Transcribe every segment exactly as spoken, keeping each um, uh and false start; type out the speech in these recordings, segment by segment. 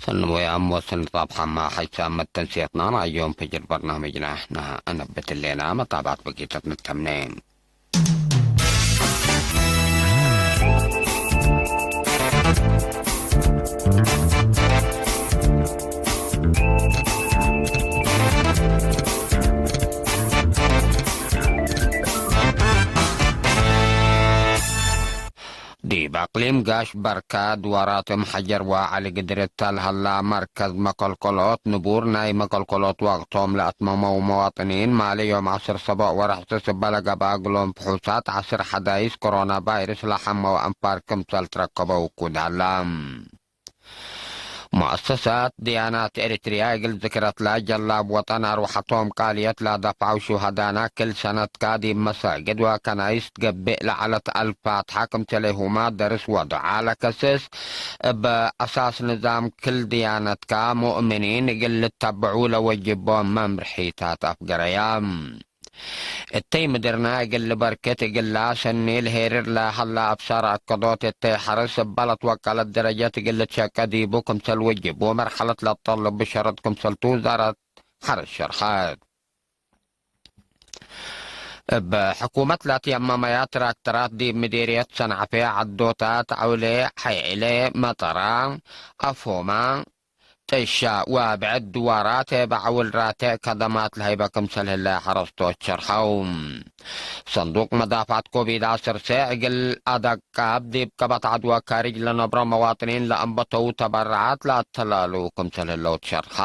ሰኒ ወያም ወሰኒ ጻብሐማ ሐይሳም መተንስየትና ናዮም ፍጅር በርናምጅና ነአነብት ህሌና መታብዐት በቂተት ንተምኔ። ዲብ አቅሊም ጋሽ በርካ ድዋራት እም ሐጀር ወዐሊ ግድር እተ ለሀላ መርከዝ መከልከሎት ንቡር ናይ መከልከሎት ወቅቶም ለአትመመው መዋጥኒን ማሌ ዮም ዐስር ሰቦዕ ወርሕ ስስ እበ ለገብአ እግሎም ፍሑሳት ዐስር ሐዳይስ ኮሮና ቫይረስ ለሐመው አንፋር ክምሰል ትረከበው እኩድ ሀላ። ሙአሰሳት ድያናት ኤሪትርያ እግል ዝክረትለ ጀላብ ወጠን አርወሐቶም ቃልየት ለደፍዐው ሹሀዳና ክል ሰነትካ ዲብ መሳግድ ወከናይስ ትገብእ ለዐለት አልፋትሐ ክምሰሌሁመ ደርስ ወዱዓ ለከስስ እብ አሳስ ንዛም ክል ድያነትካ ሙእምኒን እግል ልተብዑ ለወጅቦም መምርሒታት አፍገረያ። እተይ ምድርና እግል ልበርክት እግላ ሰኒ ልሄርር ለሀላ አብሳር አከዶት እተይ ሐርስ እበ ለትወቀለት ደረጀት እግል ልትሸቀ ዲቡ ክምሰል ወጅቡ መርሐለት ለትጠልብ ብሸረት ክምሰልቱ ውዛረት ሐርስ ሸርሐት። እብ ሕኩመት ለትየመመያ ትራክተራት ዲብ ምዴርየት ሰንዐፌ ዐዶታት ዐውሌ ሐይዕሌ መጠራ አፎማ ጥሻ ወብዕድ ድዋራት እብ ዐውል ራቴዕ ከደማት ለሀይበ ክምሰል ህለ ሐረስቶት ሸርሐው። ሰንዱቅ መዳፍዐት ኮቪድ ዐሰርተ እግል አደቃብ ዲብ ቀበት ዐድወ ካርጅ ለነብሮ መዋጥኒን ለአንበተው ተበረዓት ለአተላሉ ክምሰል ህለው ትሸርሐ።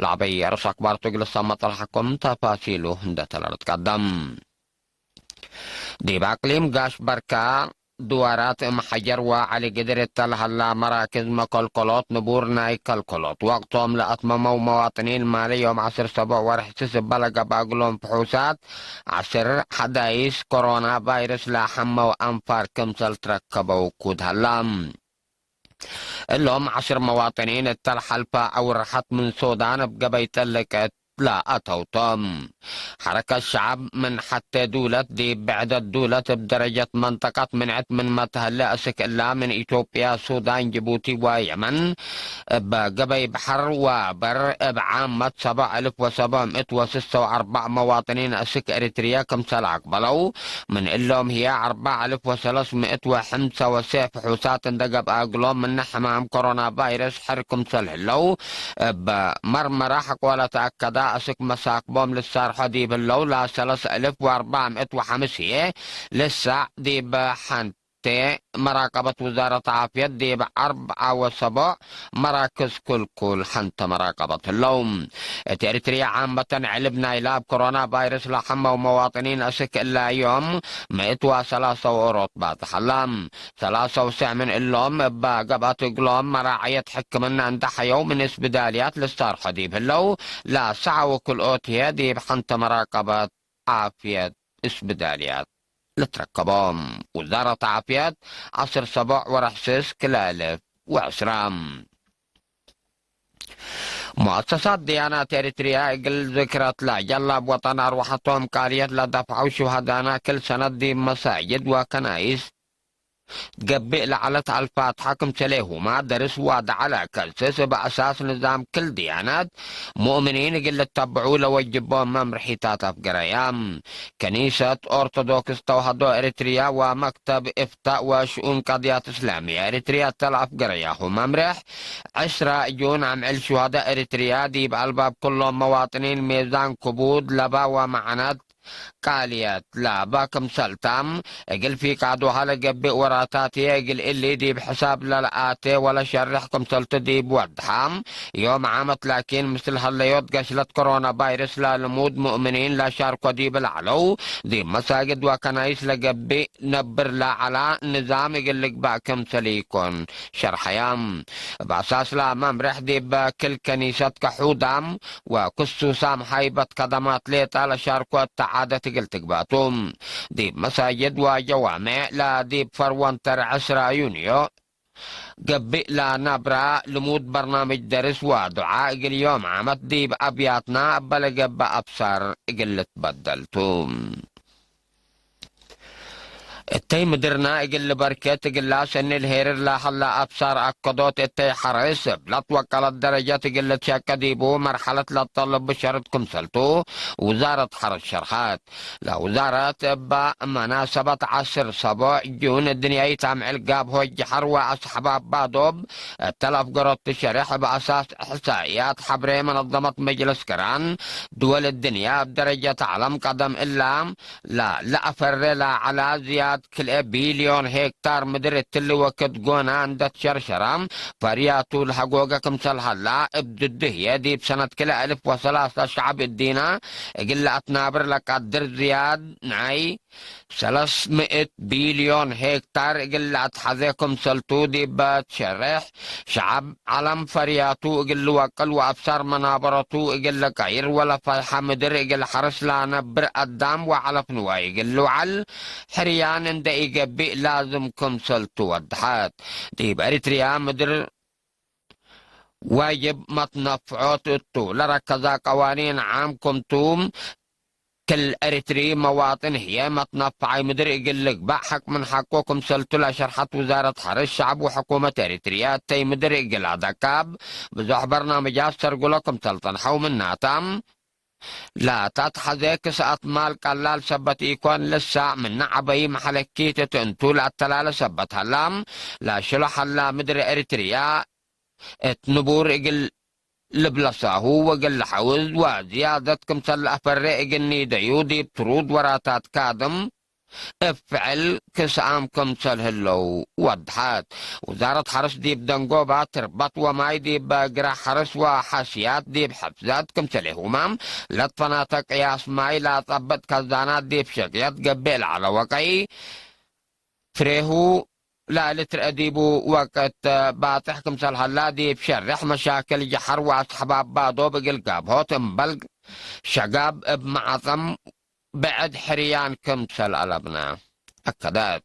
ለዐበይ ርዕስ አክባር ቱ እግል ሰመጥ ለሐኩም ተፋሲሉ እንደ ተለለት ቀደም። ዲብ አቅሊም ጋሽ በርካ ድዋራት እም ሐጀር ወዐሊ ግድር እተ ለሀላ መራክዝ መከልከሎት ንቡር ናይ ከልከሎት ወቅቶም ለአትመመው መዋጥኒን ማሌ ዮም ዐስር ሰቦዕ ወርሕ ስስ እበ ለገብአ እግሎም ፍሑሳት ዐስር ሐዳይስ ኮሮና ቫይረስ ለሐመው አንፋር ክምሰል ትረከበው እኩድ ሀላ። እሎም ዐስር መዋጥኒን እተ ለሐልፈ አውርሐት ምን ሱዳን እብ ገበይ ጥልቀት ለአተው ቶም። ሐረከት ሸዐብ ምን ሐቴ ዱለት ዲብ ብዕደት ዱለት እብ ደረጀት መንጠቀት ምንዕት ምን መትሀለ አስክ እላ ምን ኢትዮጵያ፣ ሱዳን፣ ጅቡቲ ወየመን እብ ገበይ በሐር ወበር እብ ዓመት ሰብዕ አልፍ ወሰብዕ ምእት ወስሰ ወአርበዕ መዋጥኒን አስክ ኤሪትርየ ክምሰል አቅበለው። ምን እሎም ህዬ አርበዕ አልፍ ወሰለስ ምእት ወሐምሰ ወሰዕ ፍሑሳት እንደ ገብአ እግሎም ምነ ሕማም ኮሮና ቫይረስ ሕር ክምሰል ህለው እብ መርመራ ሐቆ ለተአከዳ አስክ መሳክቦም ልሳርሖ ዲብ ህለው ለሰለስ አልፍ ወአርበዕ ምእት ወሐምስ ህዬ ልሳዕ ዲብ ሐንቴ መራቀበት ውዛረት ዓፍየት ዲብ አርብዓ ወሰቦዕ መራክዝ ክልኩል ሐንተ መራቀበት ህለው። እት ኤሪትርየ ዓመተን ዕልብ ናይላ እብ ኮሮና ቫይረስ ለሐመው መዋጥኒን አስክ እላ ዮም ምእት ወሰላሰ ወኦሮት ባጽሕ ሀላ። ሰላሰ ወሰዕ ምን እሎም እበ ገብአት እግሎም መራዐየት ሕክምና እንደ ሐየው ምን እስብዳልያት ልሳርሖ ዲብ ህለው፣ ለሰዓው ክልኦት ህዬ ዲብ ሐንተ መራቀበት ዓፍየት እስብዳልያት ልትረከቦም። ውዛረት ዓፍየት ዐስር ሰቦዕ ወርሕ ስስ ክልኤ አልፍ ወዕስራ። ሙአሰሳት ድያናት ኤሪትርያ እግል ዝክረት ለጀላብ ወጠን አርወሐቶም ቃልየት ለደፍዐው ሹሀዳና ክል ሰነት ዲብ መሳጅድ ወከናይስ ትገብእ ለዐለት አልፋትሐ ክምሰሌሁመ ደርስ ዋድዐ ለከስስ እብ አሳስ ንዛም ክል ድያናት ሙእምኒን እግል ልተብዑ ለወጅቦም መምርሒታት አፍገረያ። ከኒሰት ኦርቶዶክስ ተውህዶ ኤሪትርያ ወመክተብ እፍታእ ወሽኡን ቀድያት እስላምየ ኤሪትርያ እተ ለአፍገረያሁ መምርሕ፣ ዕስራ ጁን አምዕል ሹሀዳእ ኤሪትርያ ዲብ አልባብ ኩሎም መዋጥኒን ሜዛን ክቡድ ለባ ወመዕነት ቃልየት ለባ ክምሰልታ፣ እግል ፊቃዶሃ ለገብእ ወራታትየ እግል እሊ ዲብ ሕሳብ ለለአቴ ወለሸርሕ ክምሰልቱ ዲብ ወድሐ፣ ዮም ዓመት ላኪን፣ ምስል ሀለዮት ገሽለት ኮሮና ቫይረስ ለልሙድ ሙእምኒን ለሻርኮ ዲብ ለዐለው፣ ዲብ መሳግድ ወከናይስ ለገብእ ነብር ለዐላ ንዛም እግል ልግባእ ክምሰል ኢኮን ሸርሐያ። እብ አሳስ ለመምርሕ ዲብ ክል ከኒሰት ከሑዳም ወክሱሳም ሃይበት ከደማት ሌጠ ለሻርኮ እተ ዓደት እግል ትግባቱ። ዲብ መሳጅድ ወጀዋሜዕ ለዲብ ፈርወንተር ዕስራ ዩንዮ ገብእ ለነብረ ልሙድ በርናምጅ ደርስ ወዱዓ እግል ዮም ዓመት ዲብ አብያትና እበ ለገብእ አብሳር እግል ልትበደል ቱ። እተይ ምድርና እግል ልበርኬት እግላ ሰኒ ለሄርር ለሀላ አብሳር አከዶት። እተይ ሐርስ እብ ለትወቀለት ደረጀት እግል ልትሸቄ ዲቡ መርሐለት ለትጠልብ ብሸርጥ ክምሰልቱ ውዛረት ሐርስ ሸርሐት። ለውዛረት እበ መናሰበት ዐስር ሰቦዕ ጁን እድንያይት አምዕል ጋብሆ ጀሐር ወአስሐባባ ዶብ እተ ለአፍገሮት ትሸሬሕ እብ አሳስ እሕሳእያት ሐብሬ መነዘመት መጅልስ ክራን ድወል እድንያ እብ ደረጀት ዐለም ቀደም እላ ለለአፈሬ ለዐላ ዝያድ ክልኤ ቢልዮን ሄክታር ምድር እትሊ ወክድ ጎና እንደ ትሸርሸረ ፈርያቱ ለሀጎገ ክምሰል ሀላ፣ እብ ድዱ ህዬ ዲብ ሰነት ክልኤ አልፍ ወሰላሳ ሸዐብ እዲነ እግል ለአትናብር ለቀድር ዝያድ ናይ ሰለስ ምእት ቢልዮን ሄክታር እግል ለአትሐዜ ክምሰልቱ ዲበ ትሸሬሕ፣ ሸዐብ ዐለም ፈርያቱ እግል ልወቅል ወአብሳር መናበረቱ እግል ልቀይር ወለፋይሐ ምድር እግል ሐርስ ለነብር አዳም ወዐለፍ ንዋይ እግል ልውዐል ሕርያን እንደ ኢገብእ ላዝም ክምሰልቱ ወደሐት። ዲብ ኤሪትርያ ምድር ዋጅብ መትነፍዖት እቱ ለረከዛ ቀዋኒን ዓም ክምቱ፣ ክል ኤሪትሪ መዋጥን ህዬ መትነፈዓይ ምድር እግል ልግበእ ሐቅ ምን ሐቆ ክምሰልቱ ለሸርሐት ውዛረት ሐርስ ሸዕብ ወሕኩመት ኤሪትርያ፣ እተይ ምድር እግል አደቃብ ብዞሕ በርናምጃት ሰርጉሎ ክምሰል ጸንሐው ምናታም፣ ለተትሐዜ ክስአት ማል ቀላል ሰበት ኢኮን፣ ልሳዕ ምነ ዐበይ መሐለኪት እት እንቱ ለአተላለ ሰበት ሀላ፣ ለሽሎ ሀላ ምድር ኤሪትርያ እት ንቡር እግል ልብለሳሁ ወእግል ለሐውዝ ወዝያደት ክምሰል ለአፈሬ እግል ኒደዩ ዲብ ትሩድ ወራታት ካድም እብ ፍዕል ክስአም ክምሰል ህለው ወድሐት። ውዛረት ሐርስ ዲብ ደንጎባ ትርበት ወማይ ዲብ ግረ ሐርስ ወሐስያት ዲብ ሕፍዘት ክምሰሌሁመ ለትፈናተ ቅያስ ማይ ለአጸብጥ ከዛናት ዲብ ሸቅየት ገብእ ለዐለ ወቀይ ፍሬሁ ለልትርአ ዲቡ ወቅት ባጽሕ ክምሰል ሀላ፣ ዲብ ሸሬሕ መሻክል ጀሐር ወአስሐባባ ዶብ እግል ጋብሆት እምበል ሸጋብ እብ መዓጸም ብዕድ ሕርያን ክምሰል አለብነ አከደት።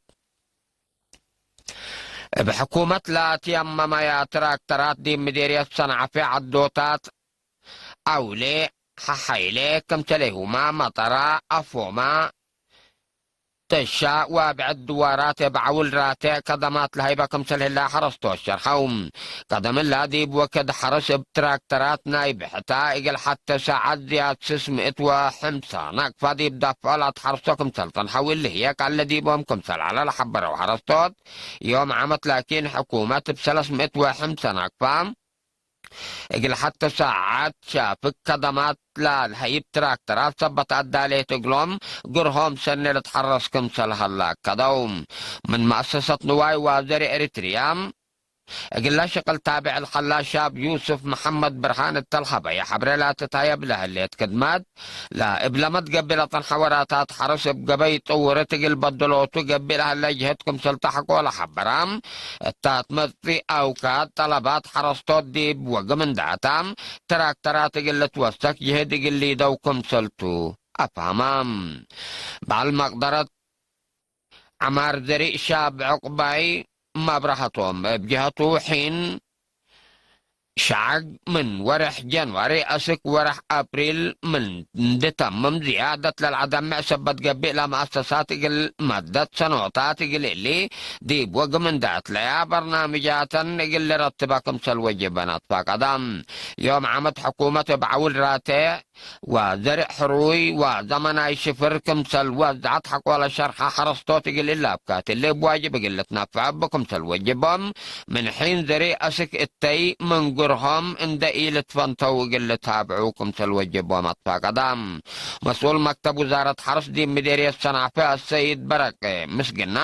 እብ ሕኩመት ለትየመመያ ትራክተራት ዲብ ምዴርየት ሰንዓፌ ዐዶታት አውሌ፣ ሐሓይሌ፣ ክምሰሌሁማ መጠራ፣ አፎማ፣ ጥሻ ወብዕድ ድዋራት እብ ዐውል ራቴዕ ከደማት ለሀይበ ክምሰል ህላ ሐረስቶት ሸርሐው። ቀደም እላ ዲብ ወክድ ሐርስ እብ ትራክተራት ናይ ብሕታ እግል ሐቴ ሳዐት ዝያድ ስስ ምእት ወሐምሳ ናቅፋ ዲብ ዳፍዖ ለአትሐርሶ ክምሰል ጸንሐው እሊ ህዬ ቃለ ዲቦም ክምሰል ዐለ ለሐበረው ሐረስቶት፣ ዮም ዓመት ላኪን ሕኩመት እብ ሰለስ ምእት ወሐምሳ ናቅፋ እግል ሐቴ ሳዐት ሻፍግ ከደማት ለለሀይብ ትራክተራት ሰበት አዳሌት እግሎም ግርሆም ሰኔ ልትሐረስ ክምሰል ሀላ አከደው። ምን መአሰሰት ንዋይ ወዘሬ ኤሪትርያ እግለ ሽቅል ታብዕ ለሀላ ሻብ ዩስፍ መሐመድ ብርሃን እተ ለሀበየ ሐብሬ ላትትሀየብ ለህሌት ክድመት፣ ለእብ ለመትገብእ ለጸንሐ ወራታት ሐርስ እብ ገበይ ጥውርት እግል በድሎቱ ገብእ ለሀለ ጅህት ክምሰል ተሐቆ ለሐበረ፣ እታ ትመጽእ አውካት ጠለባት ሐረስቶት ዲብ ወግም እንዳታ፣ ትራክተራት እግል ልትወሰክ ጅህድ እግል ሊደው ክምሰልቱ አፍሀመ። በዐል መቅደረት ዐማር ዘሪእ ሻብ ዕቁባይ መብረሀቶም እብ ጀሀቱ ሒን ሸዐግ ምን ወርሕ ጀንዋሪ አስክ ወርሕ አፕሪል ምን እንድተምም ዝያደት ለልአደምዕ ሰበት ገብእ ለመአሰሳት እግል መደት ሰኖታት እግል እሊ ዲብ ወግም እንደ አትለያ በርናምጃተን እግል ልረትበ ክምሰል ወጅበን አትፋቀደ። ዮም ዓመት ሕኩመት እብ ዐውል ራቴዕ ወዘርእ ሕሩይ ወዘመናይ ሽፍር ክምሰል ወዝዐት ሐቆለ ሸርሐ ሐረስቶት እግል ኢላብካት እሊ እብ ዋጅብ እግል ልትነፈዕ እቡ ክምሰል ወጅቦም፣ ምን ሒን ዘርእ አስክ እተይ ምን ግርሆም እንደ ኢልትፈንተው እግል ልታብዑ ክምሰል ወጅቦም አትፋቀደ። መስኡል መክተብ ውዛረት ሐርስ ዲብ ምዴርየት ሰናፈ አሰይድ በረቀ ምስግና፣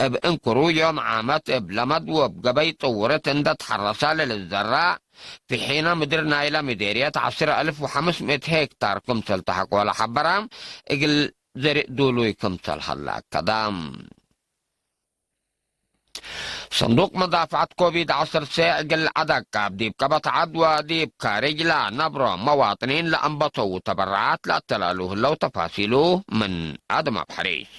እብ እንክሩ ዮም ዓመት እብ ለመድ ወእብ ገበይ ጥውርት እንደ ተሐረሰ ለልዘራእ፣ ፊሒነ ምድር ናይለ ምዴርየት ዐስር አልፍ ወሐምስ ምእት ሄክታር ክምሰል ተሐቆ ለሐበረ፣ እግል ዘርእ ዱሉይ ክምሰል ሀለ አከደ። ሰንዱቅ መዳፍዐት ኮቪድ ዐሰርተ እግል አደቃብ ዲብ ቀበት ዐድ ወዲብ ካርጅ ለነብሮ መዋጥኒን ለአንበተው ተበረዓት ለአተላሉ ህለው ተፋሲሉ ምን አድም አብሐሪሽ።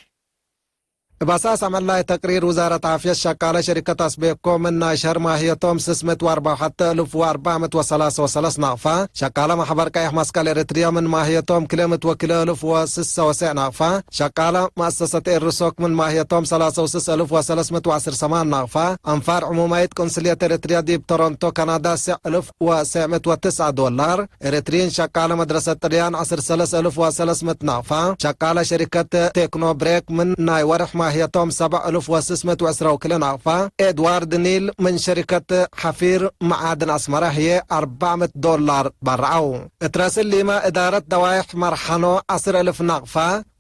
እብ አሳስ አመላይ ተቅሪር ውዛረት ዓፍየት፣ ሸቃለ ሸሪከት አስቤኮ ምን ናይ ሸህር ማህየቶም ስስ ምእት ወአርበዕ ወሐተ እልፍ ወአርበዕ ምእት ወሰላሰ ወሰለስ ናቅፋ፣ ሸቃለ መሕበር ቀይሕ መስቀል ኤረትርየ ምን ማህየቶም ክልኤ ምእት ወክልኤ እልፍ ወስሰ ወሰዕ ናቅፋ፣ ሸቃለ መአሰሰት ኤርሶክ ምን ማህየቶም ሰላሰ ወስስ እልፍ ወሰለስ ምእት ወዐስር ሰማን ናቅፋ፣ አንፋር ዕሙማይት ቁንስልየት ኤረትርየ ዲብ ቶሮንቶ ካናዳ ሰዕ እልፍ ወሰዕ ምእት ወትስዐ ዶላር፣ ኤረትርይን ሸቃለ መድረሰት ጥልያን ዐስር ሰለስ እልፍ ወሰለስ ምእት ናቅፋ፣ ሸቃለ ሸሪከት ቴክኖ ብሬክ ምን ናይ ወርሕ ማህየቶም ሰብዕ እልፍ ወስስ ምእት ወዕስረ ወክልኤ ናቅፋ፣ ኤድዋርድ ኒል ምን ሸሪከት ሐፊር መዓድን አስመረ ህዬ አርበዕ ምእት ዶላር በርዐው። እት ረእስ እሊመ እዳረት ደዋይሕ መርሐኖ ዐስር እልፍ ናቅፋ፣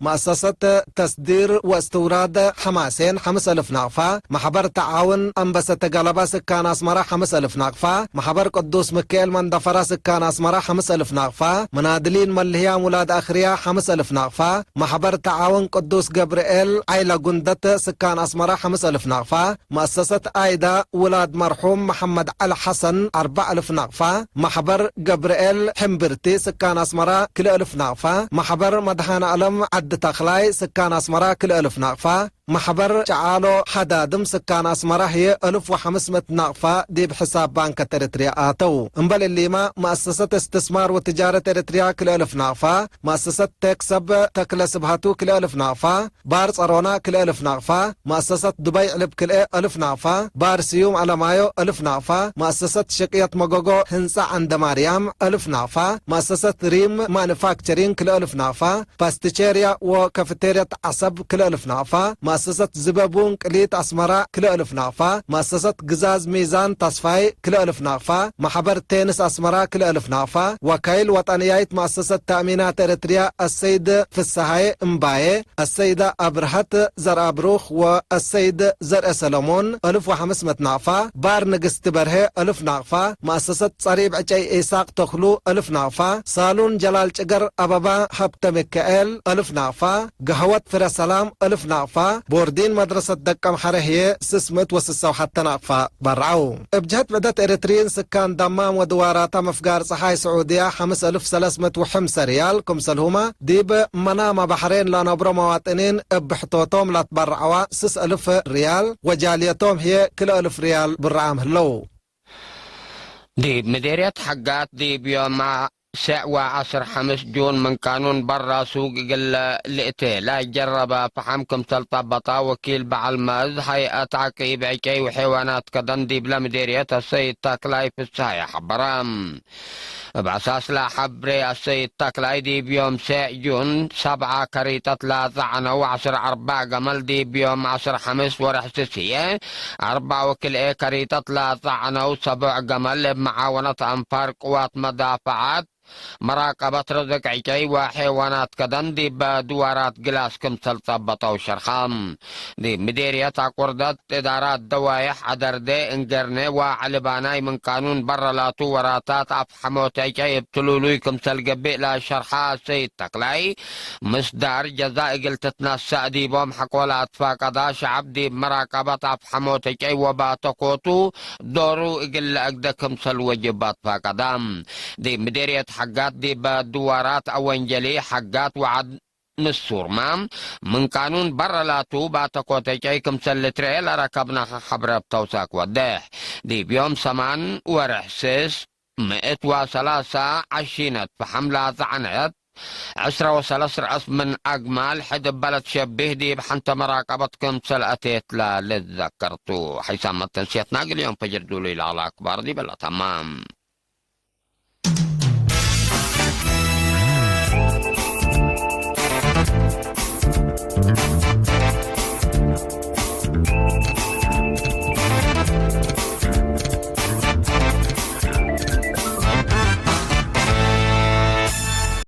መአሰሰት ተስዲር ወእስትውራድ ሐማሴን ሐምስ እልፍ ናቅፋ፣ መሕበር ተዓውን አንበሰተ ገለባ ስካን አስመረ ሐምስ እልፍ ናቅፋ፣ መሕበር ቅዱስ ምክኤል መንደፈራ ስካን አስመረ ሐምስ እልፍ ናቅፋ፣ መናድሊን መልህያም ውላድ አክርያ ሐምስ እልፍ ናቅፋ፣ መሕበር ተዓውን ቅዱስ ገብርኤል ዓይለ ጉንደት ስካን አስመረ ሐምስ እልፍ ናቅፋ፣ መአሰሰት አይዳ ውላድ መርሑም መሐመድ ዐሊ ሐሰን አርበዕ እልፍ ናቅፋ፣ መሕበር ገብርኤል ሕምብርቲ ስካን አስመራ ክልኤ እልፍ ናቅፋ፣ መሕበር መድሃነ አለም ዐዲ ተኽላይ ስካን አስመራ ክልኤ እልፍ ናቅፋ፣ መሕበር ጨዓሎ ሐዳድም ስካን አስመራ ህዬ እልፍ ወሐምስ ምእት ናቅፋ ዲብ ሕሳብ ባንከት ኤረትርያ አተው። እምበል እሊመ መአሰሰት እስትስማር ወትጃረት ኤረትርያ ክልኤ እልፍ ናቅፋ፣ መአሰሰት ቴክ ሰብ ተክለ ስብሃቱ ክልኤ እልፍ ናቅፋ፣ ባር ጸሮና ክልኤ እልፍ ናቅፋ፣ መአሰሰት ዱበይ ዕልብ ክልኤ እልፍ ናቅፋ፣ ባር ስዩም አለማዮ እልፍ ናቅፋ፣ መአሰሰት ሽቅየት መጎጎ ህንጻ ዐንደ ማርያም እልፍ ናቅፋ፣ መአሰሰት ሪም ማኑፋክቸሪንግ ክልኤ እልፍ ናቅፋ፣ ፓስቲቼርያ ወካፌቴርያት ዐሰብ ክልኤ እልፍ ናቅፋ፣ መአሰሰት ዝበቡን ቅሊት አስመራ ክልኤ እልፍ ናቅፋ፣ መአሰሰት ግዛዝ ሚዛን ተስፋዬ ክልኤ እልፍ ናቅፋ፣ መሕበር ቴንስ አስመራ ክልኤ እልፍ ናቅፋ፣ ወካይል ወጠንያይት መአሰሰት ተእሚናት ኤረትርያ አሰይድ ፍሰሃዬ እምባዬ፣ አሰይዳ አብርሀት ዘርአብሩኽ ወአሰይድ ዘርአ ሰለሞን እልፍ ወሐምስ ምእት ናቅፋ፣ ባር ንግስቲ በርሄ እልፍ ናቅፋ፣ መአሰሰት ጸሪብ ዕጨይ ኢሳቅ ተክሉ እልፍ ናቅፋ፣ ሳሉን ጀላል ጭገር አበባ ሀብተ ሚካኤል እልፍ ናቅፋ፣ ገህወት ፍረ ሰላም እልፍ ናቅፋ፣ ቦርዲን መድረሰት ደቀምሐረ ህዬ ስስ ምእት ወስሰ ወሐተ ናቅፋ በርዐው። እብ ጀህት ብዕደት ኤረትርይን ስካን ደማም ወድዋራታ ምፍጋር ጸሓይ ስዑድያ ሐምስ እልፍ ሰለስ ምእት ወሐምሰ ሪያል፣ ክምሰልሁመ ዲብ መናመ በሐሬን ለነብሮ መዋጥኒን እብ ሕቶቶም ለትበርዐዋ ስስ እልፍ ሪያል ወጃልየቶም ህዬ ክልኤ እልፍ ሪያል ብርዓም ህለው። ዲብ ምዴርየት ሐጋት ዲብ ዮም ሰዕ ወዐስር ሐምስ ጁን ምን ቃኑን በራ ሱግ እግል ልእቴ ለጀረበ ፈሐም ክምሰል ጠበጣ ወኪል በዐል መዝ ሀይአት ዐቂብ ዕጨይ ወሐይዋናት ከደን ዲብለ ምዴርየት አሰይድ ተክላይ ፍስሃየ ሐበረ። እብ አሳስ ለሐብሬ አሰይድ ተክላይ ዲብ ዮም ሰዕ ጁን ሰብዓ ከሪጠት ለአጸዕነው ዐስር አርበዕ ገመል ዲብ ዮም ዐስር ሐምስ ወርሕ ስስ ህዬ አርበዕ ወክልኤ ከሪጠት ለአጸዕነው ሰቦዕ ገመል እብ መዓወነት አንፋር ቅዋት መዳፈዓት መራቀበት ርዝቅ ዕጨይ ወሐይዋናት ከደን ዲብ ድዋራት ግላስ ክምሰል ጸበጠው ሸርሐ። ዲብ ምዴርየት አቁርደት እዳራት ደዋይሕ ዐደርዴ፣ እንገርኔ ወዐሊባናይ ምን ቃኑን በረ ላቱ ወራታት አፍሐሞት ዕጨይ እብ ትሉሉይ ክምሰል ገብእ ለሸርሐ ሰይድ ተክላይ፣ ምስዳር ጀዛእ እግል ትትነሰእ ዲቦም ሐቆ ለአትፋቀዳ ሸዐብ ዲብ መራቀበት አፍሐሞት ዕጨይ ወባተኮቱ ዶሩ እግል ለአግደ ክምሰል ወጅብ አትፋቀዳ። ዲብ ምዴርየት ሐጋት ዲብ ድዋራት አወንጀሊ ሐጋት ወዐድ ንሱርመ ምን ቃኑን በረ ላቱ ባተኮት ዕጨይ ክምሰል ልትርኤ ለረከብናሀ ሐብረ እብ ተውሳክ ወዴሕ። ዲብ ዮም ሰማን ወርሕ ስስ ምእት ወሰላሳ ዐሺነት ፈሐም ለአጸዕነት ዐስረ ወሰለስ ረአስ ምን አግማል ሕድ እበ ለትሸቢህ ዲብ ሐንተ መራቀበት ክምሰል አቴት ለልትዘከር ቱ። ሐይሳም መተንስየትና እግል ዮም ፈጅር ዱሉይ ለዐለ አክባር ዲበ ለተማም።